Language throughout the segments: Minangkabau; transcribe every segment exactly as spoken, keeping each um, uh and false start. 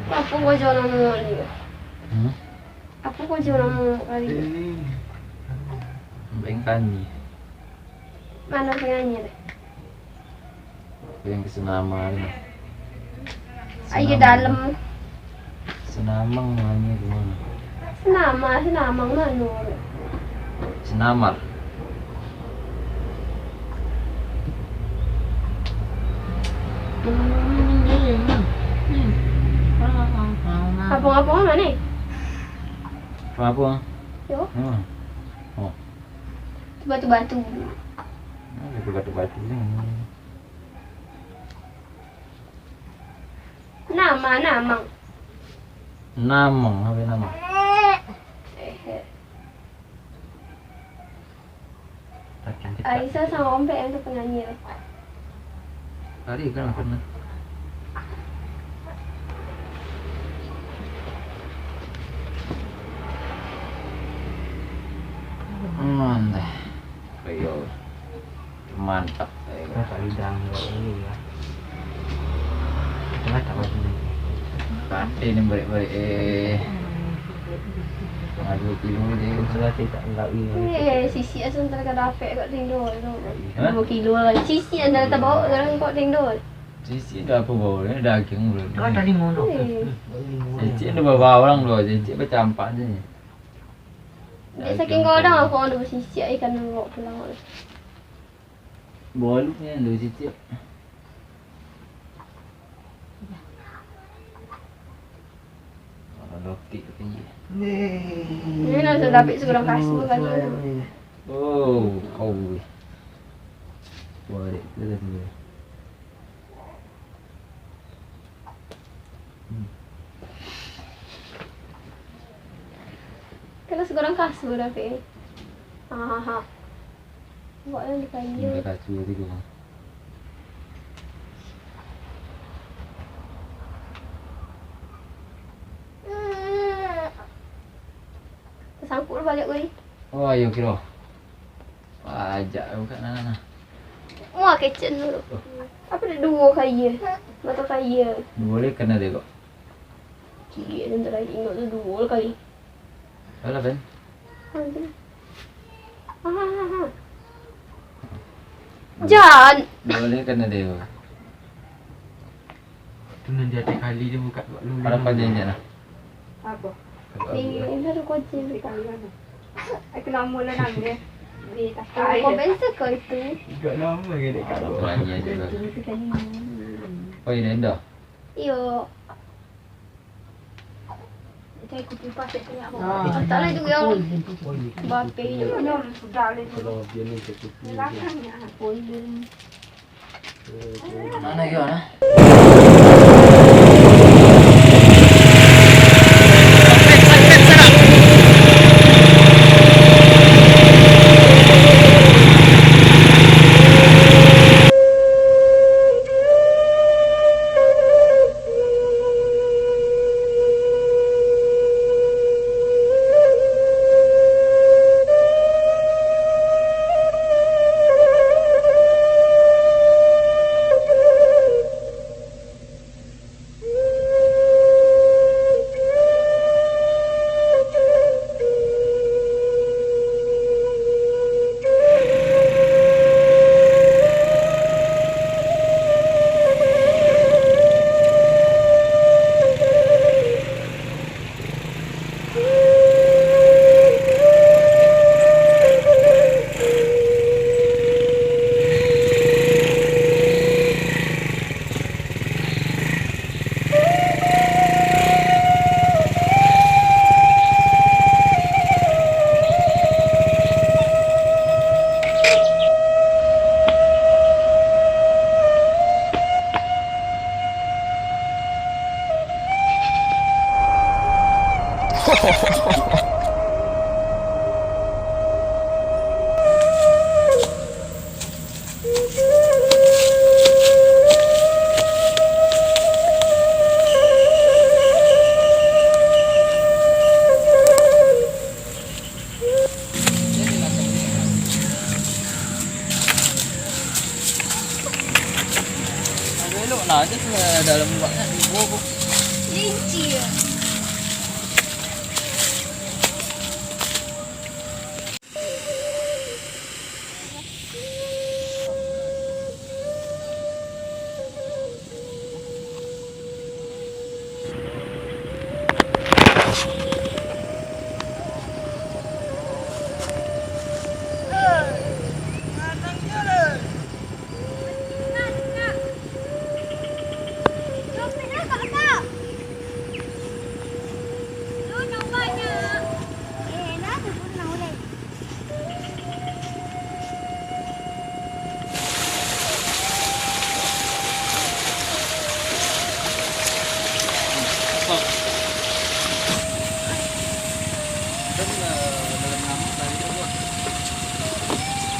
Apo karajo namo ni? Hmm? Apo karajo namo kali ni? Bengkani. Mano penyanyi tu? Yang ke Senama tu. Ayo Senama. Dalam. Senamang nyanyi tu mah. Senama, Senamang mano? Senamar. Kampung-kampung mano ni? Kampung. Yo. Hmm. Oh. Batu-batu. Nah, batu-batu ni. Nama, nama. Namang, apa nama? Eh, eh. Aisyah sama Ompek yang tu penyanyi tu. Hari kan pernah. Hmm, dah. Ayo. Mantap. Ayo. Masak lidang awak dulu lah. Tengah tak baju ni. Pakai ni barik-barik, eh. Tengah dua kilo ni. Sudah saya tak enggak ni. Eh, sisik asa antara ka dapek kok tindo tu. Hah? Dua kilo lah. Sisik antara tabawa sekarang kok tindo. Sisik dah apa bawa ni? Daging belum. Kan tadi ngono. Eh. Sisik dah bawa orang dua. Sisik bercampak je. Dek saking godang aku ada basisiak ikan bawa pulang. Bolu ni ada basisiak. Kalau lokik tu tinggi. Ni nak sudah dapik seorang kasur kan. Oh, kau. Buat dia tu. Kena segorang kasur tapi. Hahaha. Buat yang dipanggil. Minta kasur tu. Tersangkut balik gue. Oh, ayo kiro. Wajak buka nah, nah, nah. Mua kecek dulu. Oh. Apa dah dua kaya? Mata kaya. Dua le kena dia kok. Kiri dan terakhir ingat tu dua kali. Alah, Ben. Ada. Ah, ah, ah, ah. Jan. Dua le kena dia. Tu nan jadi kali dia buka buat lu. Harapan dia injak lah. Apa? Di, ini ada kunci. Di kali mana? Aku nak mula nang dia. Di tak. Kau bensa kau itu. Juga nama ke dek kau? Berani aja lah. Oh, ini dah. Iyo. Cari kupi pasek tu nak bawa. Ah. Tak lah juga. Bape je. Sudah lah tu. Kalau dia ni ke kupi. Belakangnya. Mana dia, nah? Elok lah, dia tu dalam lubang kan, dia bobo. Kelinci.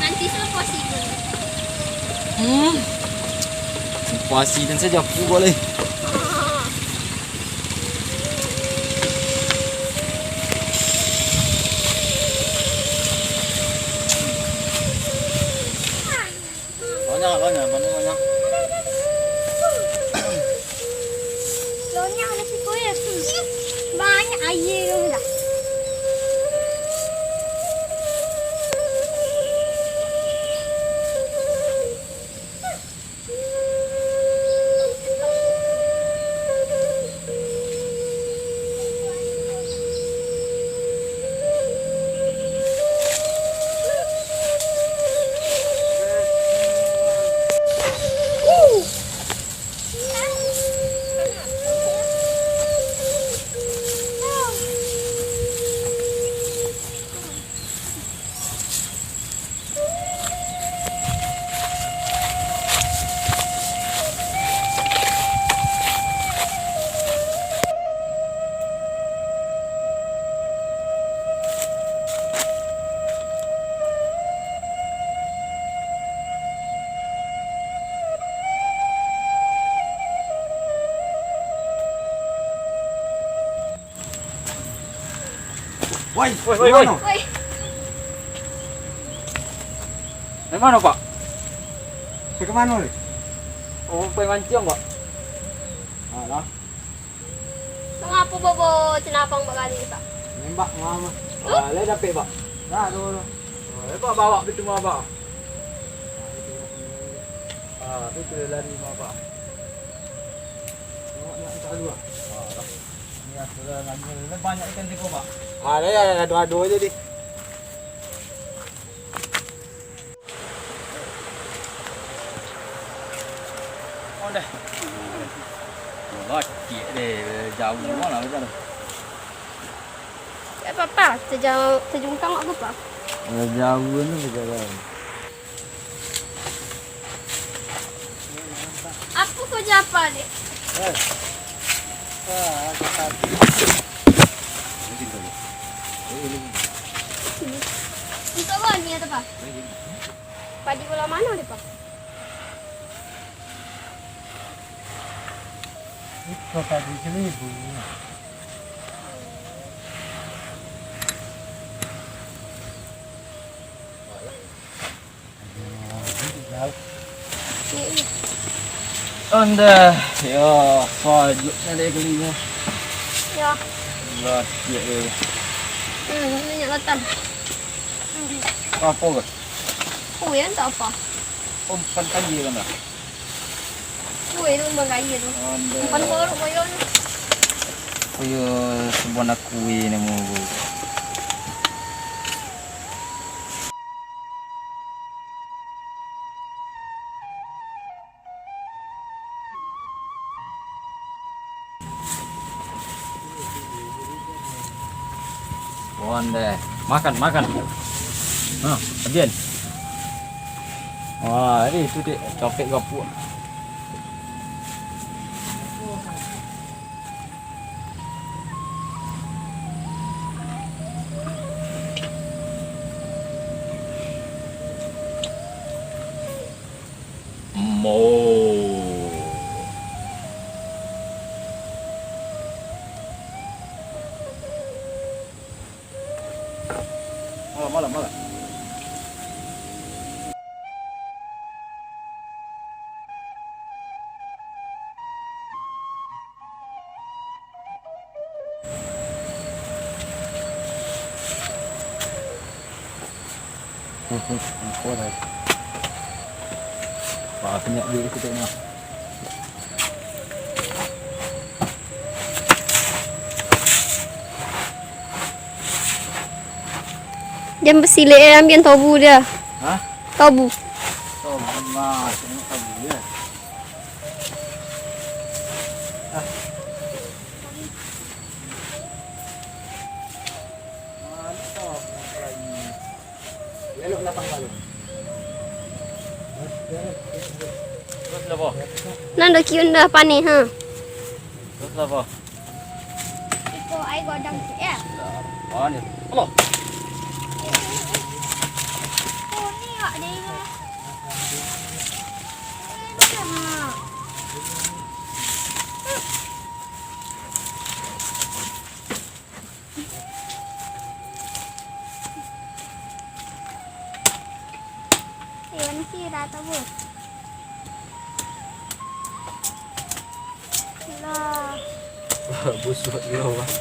Nanti sudah puas ibu. Hmm. Puas ibu dan saja aku boleh. Banyak, banyak, banyak, banyak. Banyak aia tu lah. Woi, woi, woi, woi. Dari mano, Pak? Dari mano, ni? Oh, pai manciang, Pak. Alah. Mangapa bobo cenapang bakali, Pak? Nembak mama. Huh? Ah, lai dapek, Pak. Dah, tu, tu. Oh, eh, Pak, bawa pintu mama, Pak. Ah, tu, tu lari mama, Pak. Awak nak minta dua. Ah, dah. Ni aku dah nanya, dah banyak ikan tiko, Pak. Ah, dah, ya, ado-ado aja deh. Oh, dah. Latiak deh, jauah lah macam tu. Tak apa-apa, terjauh, terjungkang tak apa-apa. Jauah ni berjalan. Apo ko japa, Dek? Eh. Ah, aku tadi. Untuak bani atau, Pa? Padi bola mano, Dek, Pa? Iko padi saribu. Andah, yo, sajuk nyo dari kelinyo. Yo. Lah, yo, yo. Hmm, minyak rotan. Apo ko? Kue, entah apa. Oh, bukan kue kan, lah? Kue tu, bukan kue tu. Andah. Bukan korok, koyo tu. Koyo sebuah kue namo ko. Onde, makan, makan. Nah, adian. Wah, ini tu, Dek, capek gapuak. Mo. Malam, malam, malam. Lupo dah. Wah, banyak duit kita ni. Jan basilek, eh, ambiak tobu dia. Hah? Tobu. Tobu, nah, tengok tobu dia. Ah. Mantap, lagi. Elok lapang balun. Terus lah, Boh. Nan dah kiun dah panih, ha. Terus lah, Boh. Iko ai godang cik, ya? Panih. Allah. Kuning awak ni. Ini dah. Eh, wan kira tabu. Lah. Wah, busuak gilo, Bang.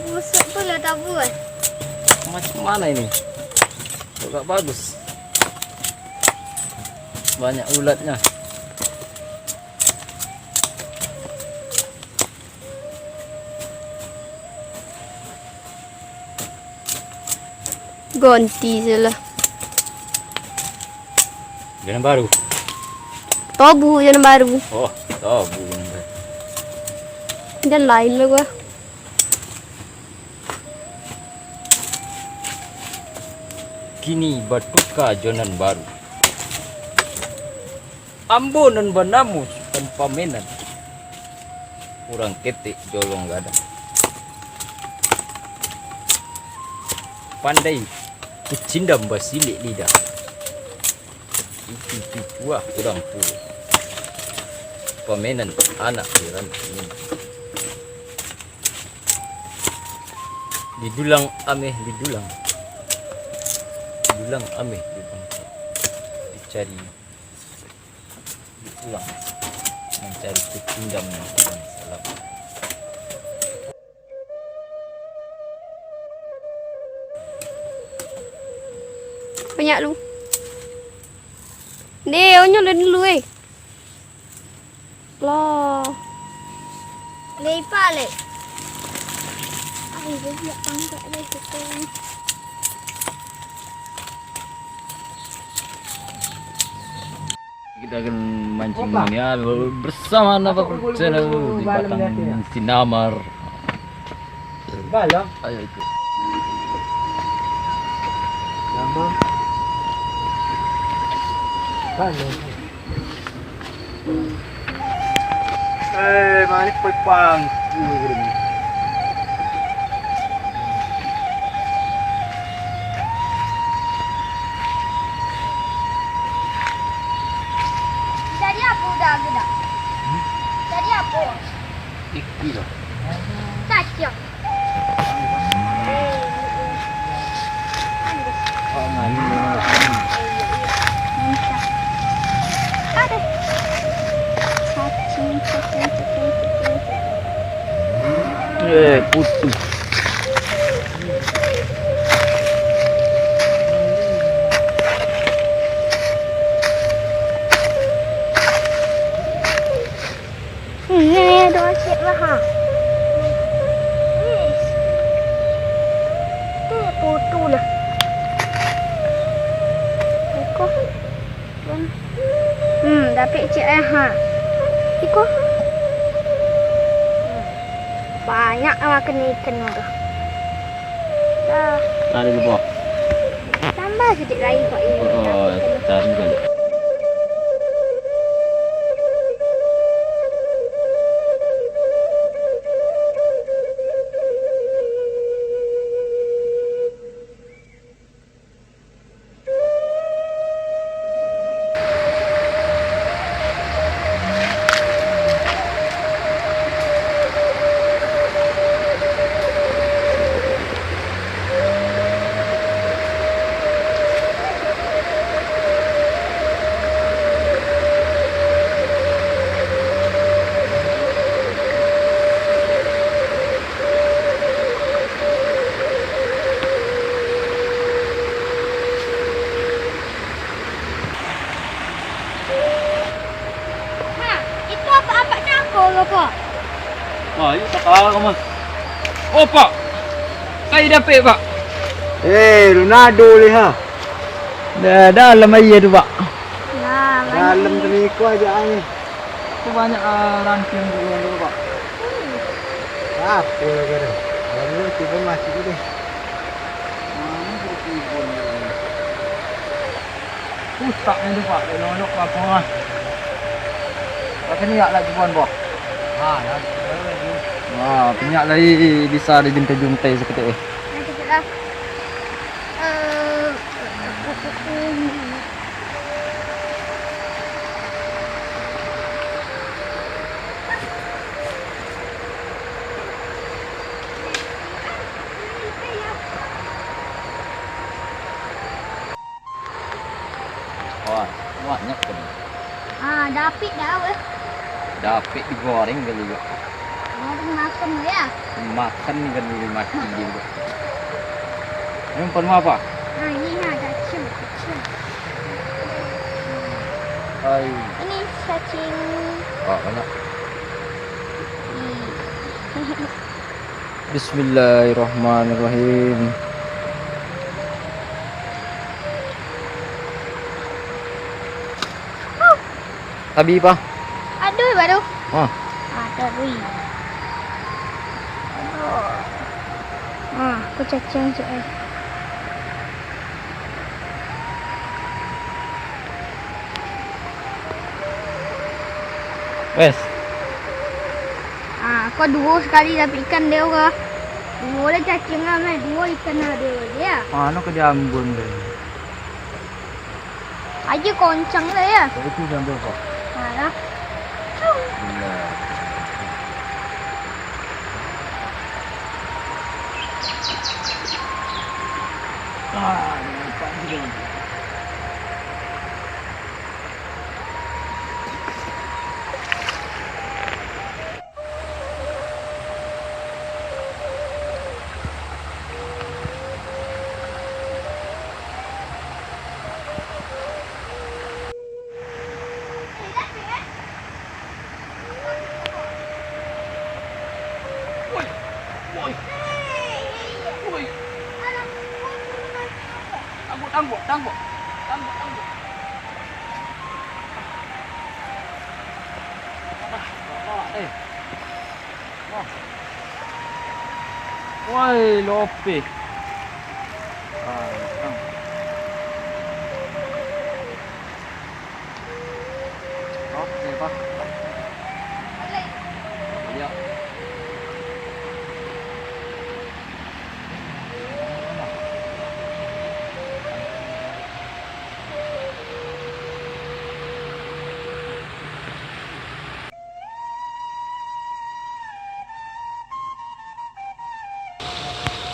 Busuak tu lah tabu, eh. Macam mana ini? Agak bagus. Banyak ulatnya. Ganti sajolah. Jalan baru. Tobu jalan baru. Oh, tobu jalan baru. Dan lain lah gua. Kini batuka jo nan baru. Ambo nan banamo Sutan Pamenan, urang ketek jolong gadang. Pandai kucindam basilek lidah. Itu picuah urang tuo. Pamenan anak di rantian. Didulang ameh didulang. Didulang ameh didulang. Dicari. Diulang, mancari kucindam nan paling salam. Banyak lu. Deh, onyo lah dulu, eh. Lah. Lepak, lek. Ai, dia nak pangkak dia, situ. Kita akan mancing mania bersama Napa Channel di Batang Sinamar. Ayo ikut. Eh, manih pepang. Jadi apo udah agak dah? Jadi apo? Iki lah. Cacing. Eh, putus. Ini doa cik lah, ha. Yes. Tu foto lah. Iko. Hmm, dapik cik eh, ha. Iko. Hmm. Banyak lah makan ikan tu. Dah. Ada lupa. Tambah sikit lagi kok ini. Oh, tarik balik. Allah, Pak. Wah, iyo tak kalah, Mas. Oh, Pak. Kai dapek, Pak. Eh, Ronaldo leh, ha. Dah, dalam aia tu, Pak. Nah, dalam tadi ko aja aia. Tu banyak, ah, ranting dulu, dulu, Pak. Apa lagi ada? Lalu tiba masuk deh. Mana sudah tiba ni? Utak ni tu, Pak, nak nonok ke lapangan. Macam ni, yak, lagi buan, Bok. Ha, lagi, lagi. Wah, pinyak lai bisa dijuntai-juntai saketek, eh. Nah, cukup lah. Eh, Wah, banyak tu. Ah, dapik dah, weh. Dapik digoreng kali juga. Oh, dimakan tu ya? Makan ni kan, mati dia juga. Ini umpan apa? Ah, ini ha, cacing, cacing. Hai. Ini cacing. Wah, banyak. Hmm. Bismillahirrahmanirrahim. Tabi, Pa. Aduh, baru. Ah. Ah, tabi. Aduh. Ah, aku cacing, cek, eh. Wes. Ah, ko duo sakali dapek ikan dek ko. Duo lah cacing lah, meh. Duo ikan lah dek ko, ya. Mano ka diambun deh? Aja koncang lah, ya. Itu sampai kok. Alah. Bismillah. Ah, nampak juga. Woi, woi, woi. Tangguak, tangguak, tangguak. Tangguak, tangguak. Ah, bapak, eh. Wah. Woi, lopeh. Ah, datang. Oke, Pak. Iya.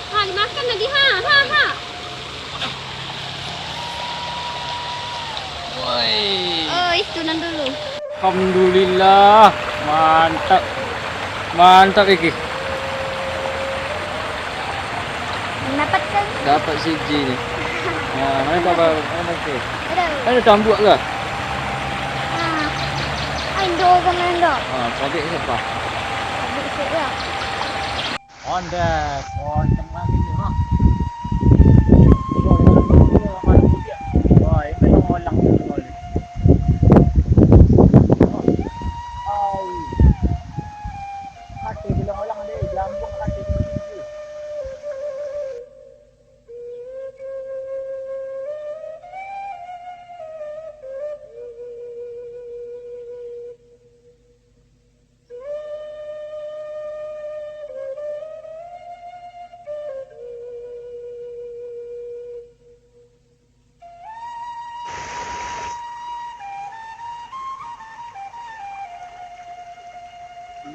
Ha, dimakan lagi, ha, ha, ha. Woi. Oh, itu nan dulu. Alhamdulillah, mantap. Mantap, iki. Mendapatkan. Dapat siji ni. Nah, main apa? Main apa? Aduh. Main tambuk lah. Ah. Ai, ndo ko main ndo. Ah, sabik siapa? Sabik siapa? Onde, koncang lagi tu, ha. Wah, ini orang main dia. Wah, ini orang orang tu. Wah. Au. Kaki bilang orang dia, jambung kaki dia.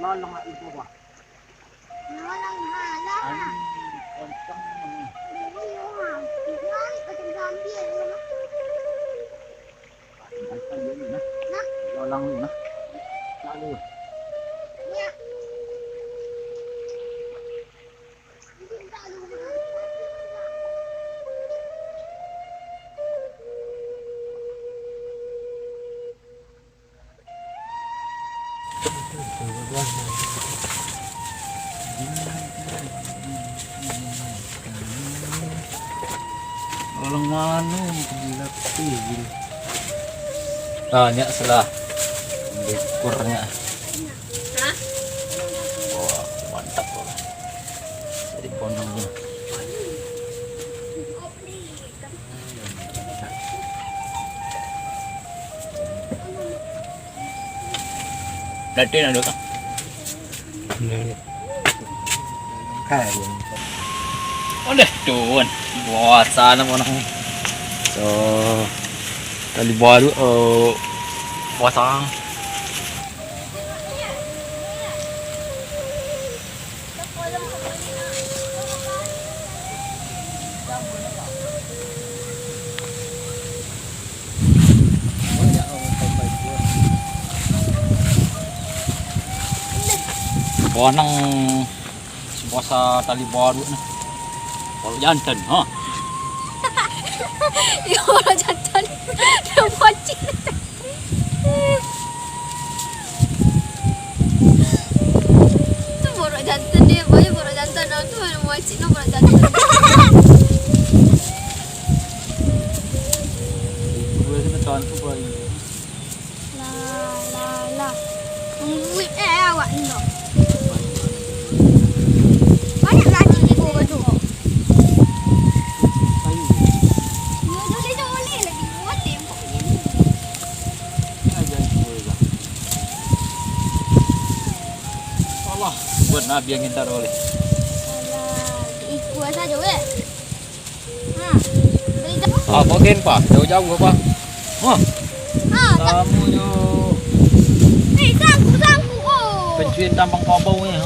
Lalang nak lupa, bah. Lalang, ha, lalang. Ani, koncang ni. Ini, ha. Ini, koncang gambir, ha. Nah. Lalang ni, nah. Lalu. Ya. Orang mano gila pilih. Banyak salah. Ukurnya. Wah, mantap, bro. Jadi ponongnya. Berarti nak dulu. Ondeh, tuan. Puasa lah orang. So, tali baru, eh, puasa. Bonang. Puasa tali baru nah. Baru jantan, ha? Iyo, baru jantan. Dah buacin. Tu borok jantan dia, boy, borok jantan orang tu mana buacin no borok jantan. Gua rasa ketahuan tu paling. Lah, lah, lah. Mengguit eh awak ni dah. Banyak lah cik ibu tu. Yo, joleh-joleh lagi buat tembok ni. Alah, buat Nabi yang ngintar oleh. Alah, ikut saja weh. Ha, beri dah. Ah, kau gen, Pa? Jauh-jauh, Pa? Hah? Ha, tak. Kamu yo. Eh, sangku, sangku, oh. Pencuri tambang kabau ni, ha?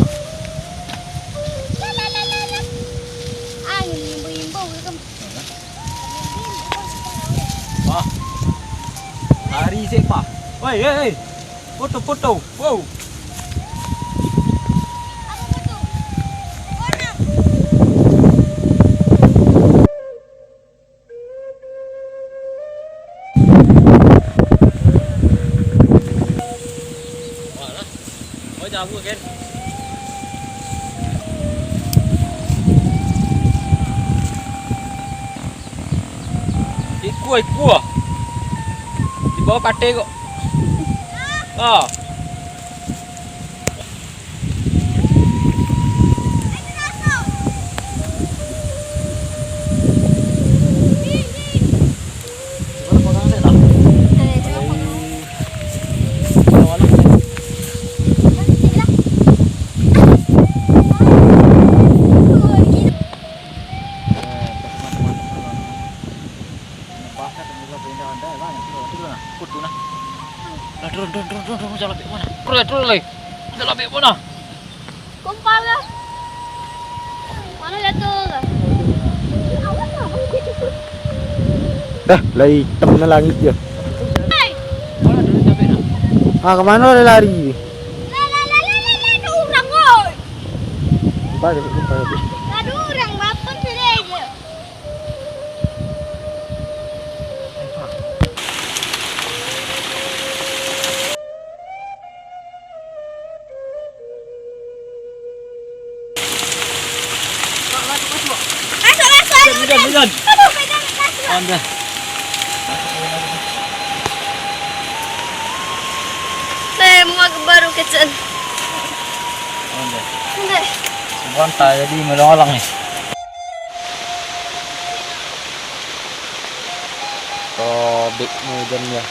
La, la, la, la, la. Angin imbau-imbau, ya kan? Pa. Lari sih, Pa. Oi, oi, oi. Foto, foto. Wow. Ikua, ikua. Di bawah katai ko. Ah. Lah, turun, turun, turun, turun, turun, jangan lapik mana? Turun, turun, lai. Jangan lapik mana? Kumpal lah. Mana jatuh lah? Dah, lai itam na langik je. Hei! Ah, ka mano lai lari? Lah, lah, lah, lah, lah, lah, ada urang, oi. Balik, balik. Ada urang, bapun sudah je. Masuk, masuk, aduh, Medan, Medan. Aduh, Medan, masuk. Onda. Tembak baru kecil. Onda. Onda. Sebentar jadi melolong ni. Robek Medan ya.